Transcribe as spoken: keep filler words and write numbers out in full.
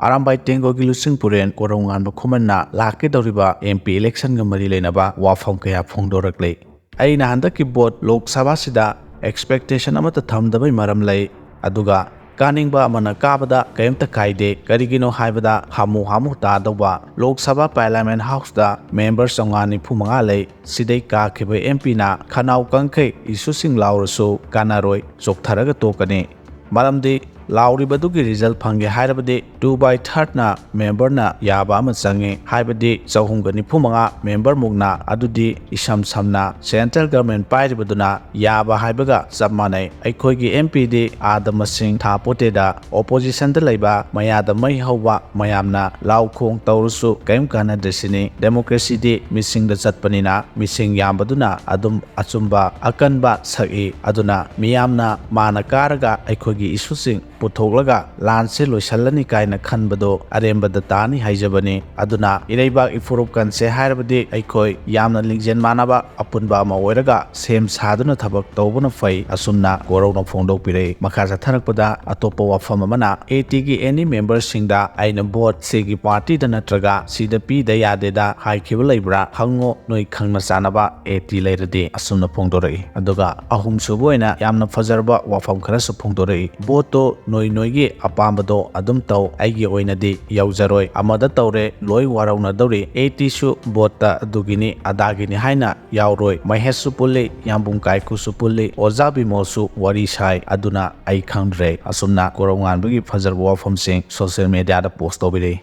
ꯑꯔꯥꯝꯕꯥꯏ ꯇꯦꯡꯒꯣꯒꯤ ꯂꯨꯆꯤꯡ ꯄꯨꯔꯦꯟ ꯀꯣꯔꯧꯉꯥꯟꯕ ꯈꯨꯃꯟꯅ ꯂꯥꯛꯀꯗꯧꯔꯤꯕ M P election ꯒ ꯃꯔꯤ ꯂꯩꯅꯕ ꯋꯥꯐꯝ ꯀꯌꯥ ꯐꯣꯡꯗꯣꯔꯛꯂꯤ꯫ ꯑꯩꯅ ꯍꯟꯗꯛꯀꯤ vote ꯂꯣꯛ ꯁꯚꯥꯁꯤꯗ expectation ꯑꯃꯠꯇ ꯊꯝꯗꯕꯩ ꯃꯔꯝ ꯂꯩ꯫ ꯑꯗꯨꯒ ꯀꯥꯅꯤꯡꯕ ꯑꯃꯅ ꯀꯥꯕꯗ ꯀꯔꯤꯝꯇ ꯀꯥꯏꯗꯦ꯫ ꯀꯔꯤꯒꯤꯅꯣ ꯍꯥꯏꯕꯗ ꯍꯥꯃꯨ ꯍꯥꯃꯨ ꯇꯥꯗꯧꯕ ꯂꯣꯛ ꯁꯚꯥ Parliament House ꯇ member ꯆꯥꯝꯃꯉꯥ ꯅꯤꯐꯨ ꯃꯉꯥ ꯂꯩ꯫ ꯁꯤꯗꯩ ꯀꯥꯈꯤꯕ M P ꯅ ꯈꯅꯥꯎ ꯀꯪꯈꯩ issue ꯁꯤꯡ ꯂꯥꯎꯔꯁꯨ ꯀꯥꯟꯅꯔꯣꯏ, ꯆꯣꯛꯊꯔꯒ ꯇꯣꯛꯀꯅꯤ꯫ ꯃꯔꯝꯗꯤ ꯂꯥꯎꯔꯤꯕꯗꯨꯒꯤ result ꯐꯪꯒꯦ ꯍꯥꯏꯔꯕꯗꯤ two by third ꯅ member ꯅ ꯌꯥꯕ ꯑꯃ ꯆꯪꯉꯤ, ꯍꯥꯏꯕꯗꯤ ꯆꯍꯨꯝꯒ ꯅꯤꯐꯨ ꯃꯉꯥ member ꯃꯨꯛꯅ꯫ ꯑꯗꯨꯗꯤ ꯏꯁꯝ ꯁꯝꯅ central government ꯄꯥꯏꯔꯤꯕꯗꯨꯅ ꯌꯥꯕ ꯍꯥꯏꯕꯒ ꯆꯞ ꯃꯥꯟꯅꯩ꯫ ꯑꯩꯈꯣꯏꯒꯤ M P ꯗꯤ ꯑꯥꯗ ꯃꯁꯤꯡ ꯊꯥ ꯄꯣꯠꯇꯦꯗ, opposition ꯗ ꯂꯩꯕ ꯃꯌꯥꯗ ꯃꯩ ꯍꯧꯕ ꯃꯌꯥꯝꯅ ꯂꯥꯎ ꯈꯣꯡ ꯇꯧꯔꯁꯨ ꯀꯔꯤꯝ ꯀꯥꯟꯅꯗ꯭ꯔꯦ ꯁꯤꯅꯤ꯫ Democracy ꯗꯤ ꯃꯤꯁꯤꯡꯗ ꯆꯠꯄꯅꯤꯅ ꯃꯤꯁꯤꯡ ꯌꯥꯝꯕꯗꯨꯅ ꯑꯗꯨꯝ ꯑꯆꯨꯝꯕ ꯑꯀꯟꯕ ꯁꯛꯏ꯫ ꯑꯗꯨꯅ ꯃꯤꯌꯥꯝꯅ ꯃꯥꯅ ꯀꯥꯔꯒ ꯑꯩꯈꯣꯏꯒꯤ issue ꯁꯤꯡ ꯄꯨꯊꯣꯛꯂꯒ ꯂꯥꯟꯁꯦ ꯂꯣꯏꯁꯤꯜꯂꯅꯤ ꯀꯥꯏꯅ ꯈꯟꯕꯗꯣ ꯑꯔꯦꯝꯕꯗ ꯇꯥꯅꯤ ꯍꯥꯏꯖꯕꯅꯤ꯫ ꯑꯗꯨꯅ ꯏꯔꯩꯕꯥꯛ ꯏꯐꯨꯔꯨꯞ ꯀꯟꯁꯦ ꯍꯥꯏꯔꯕꯗꯤ ꯑꯩꯈꯣꯏ ꯌꯥꯝꯅ ꯂꯤꯡꯖꯦꯜ ꯃꯥꯟꯅꯕ ꯑꯄꯨꯟꯕ ꯑꯃ ꯑꯣꯏꯔꯒ ꯁꯦꯝ ꯁꯥꯗꯨꯅ ꯊꯕꯛ ꯇꯧꯕꯅ ꯐꯩ꯫ ꯑꯁꯨꯝꯅ ꯀꯣꯔꯧꯅ ꯐꯣꯡꯗꯣꯛꯄꯤꯔꯛꯏ꯫ ꯃꯈꯥ ꯆꯠꯊꯔꯛꯄꯗ ꯑꯇꯣꯞꯄ ꯋꯥꯐꯝ ꯑꯃꯅ, A T ꯒꯤ any member ꯁꯤꯡꯗ ꯑꯩꯅ vote ꯁꯤꯒꯤ party ꯗ ꯅꯠꯇ꯭ꯔꯒ ꯁꯤꯗ ꯄꯤꯗ ꯌꯥꯗꯦꯗ ꯍꯥꯏꯈꯤꯕ ꯂꯩꯕ꯭ꯔꯥ ꯍꯪꯉꯣ, ꯅꯣꯏ ꯈꯪꯅ ꯆꯥꯟꯅꯕ A T ꯂꯩꯔꯗꯤ꯫ ꯑꯁꯨꯝꯅ ꯐꯣꯡꯗꯣꯔꯛꯏ꯫ ꯑꯗꯨꯒ ꯑꯍꯨꯝꯁꯨꯕ ꯑꯣꯏꯅ ꯌꯥꯝꯅ ꯐꯖꯔꯕ ꯋꯥꯐꯝ ꯈꯔꯁꯨ ꯐꯣꯡꯗꯣꯔꯛꯏ꯫ Vote ꯇꯣ ꯅꯣꯏ ꯅꯣꯏꯒꯤ ꯑꯄꯥꯝꯕꯗꯣ ꯑꯗꯨꯝ ꯇꯧ, ꯑꯩꯒꯤ ꯑꯣꯏꯅꯗꯤ ꯌꯥꯎꯖꯔꯣꯏ꯫ ꯑꯃꯗ ꯇꯧꯔꯦ, ꯂꯣꯏ ꯋꯥꯔꯧꯅꯗꯧꯔꯤ꯫ A T ꯁꯨ vote ꯇ ꯑꯗꯨꯒꯤꯅꯤ ꯑꯗꯥꯒꯤꯅꯤ ꯍꯥꯏꯅ ꯌꯥꯎꯔꯣꯏ꯫ ꯃꯍꯦꯁꯁꯨ ꯄꯨꯜꯂꯤ, ꯌꯥꯝꯕꯨꯡ ꯀꯥꯏꯀꯨꯁꯨ ꯄꯨꯜꯂꯤ, ꯑꯣꯖꯥ ꯕꯤꯃꯣꯜꯁꯨ ꯋꯥꯔꯤ ꯁꯥꯏ꯫ ꯑꯗꯨꯅ ꯑꯩ ꯈꯪꯗ꯭ꯔꯦ꯫ ꯑꯁꯨꯝꯅ ꯀꯣꯔꯧꯉꯥꯟꯕꯒꯤ ꯐꯖꯔꯕ ꯋꯥꯐꯝꯁꯤꯡ social media ꯗ post ꯇꯧꯕꯤꯔꯛꯏ꯫